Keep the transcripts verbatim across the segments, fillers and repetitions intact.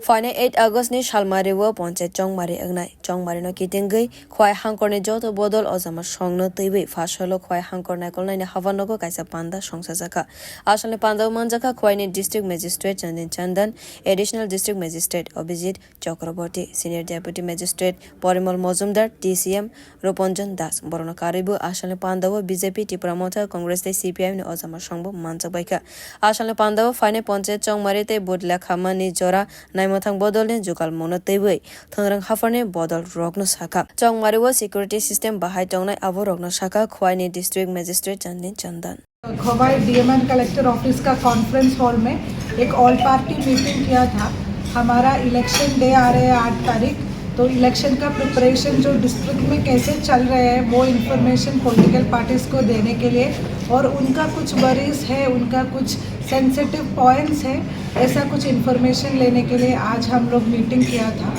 Phainai eight August ni salmari o Panchayat Chongmari wngnai. Chongmari no kitingwi Khwai Hangkor ni joto bodol ojama song no twiwi Phasalo Khwai Hangkor naikolnai ni habar nogo kaisa panda songsajakha. Asalni panda o manjakha Khwai ni District Magistrate Chandin Chandan, Additional District Magistrate Abhijit Chakraborty, Senior Deputy Magistrate Porimal Mojumdar, D C M Rupanjan Das. Borokno karwi bo asalni panda o B J P, Tipra Motha, Congress tei C P I M ni ojama song bo manjakbaikha. Asalni panda o phainai Panchayat Chongmari tei vote lekhamani jora naimwthang bodolni jugalmungno twiwi thwngrwng hapharni bodol rokno sakha. Chongmari o security system bahai tongnai abo rokno sakha Khwai ni District Magistrate Chandin Chandan. Khowai DM and collector office का conference hall में एक all party meeting किया था। हमारा election day आ रहे हैं आठ तारीख, तो इलेक्शन का प्रिपरेशन जो डिस्ट्रिक्ट में कैसे चल रहे हैं, वो इन्फॉर्मेशन पॉलिटिकल पार्टीज को देने के लिए और उनका कुछ वरीज है, उनका कुछ सेंसिटिव पॉइंट्स है, ऐसा कुछ इन्फॉर्मेशन लेने के लिए आज हम लोग मीटिंग किया था।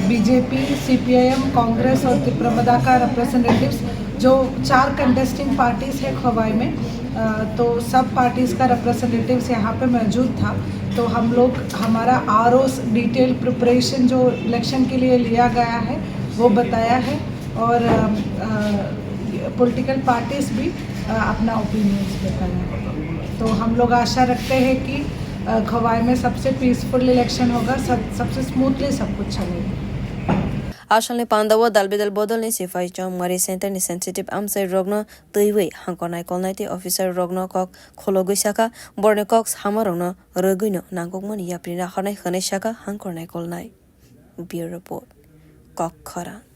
बीजेपी, सीपीआईएम, कांग्रेस और तिप्रमदा का रिप्रेजेंटेटिव्स, जो चार कंटेस्टिंग पार्टीज है खवाई में, अ, तो सब पार्टीज का रिप्रेजेंटेटिव्स यहाँ पे मौजूद था। तो हम लोग, हमारा आरओ डिटेल प्रिपरेशन जो इलेक्शन के लिए लिया गया है, वो बताया है। और पॉलिटिकल पार्टीज भी, अ, अपना ओपिनियंस बताया है। तो हम लोग आशा रखते हैं कि, अ, खवाई में सबसे पीसफुल इलेक्शन होगा, सब, सबसे स्मूथली सब कुछ चलेगा। Asalni panda o dal bidal bodolni siphai Chongmari center ni sensitive amchai rokno twiwi hangkor naikolnai tei officer rokno kok khologwi sakha, borokni kok samarokno rwgwino nangkukmani yapri nahornai hwnwi sakha hangkor naikolnai. Bureau Report, Kok Khorang.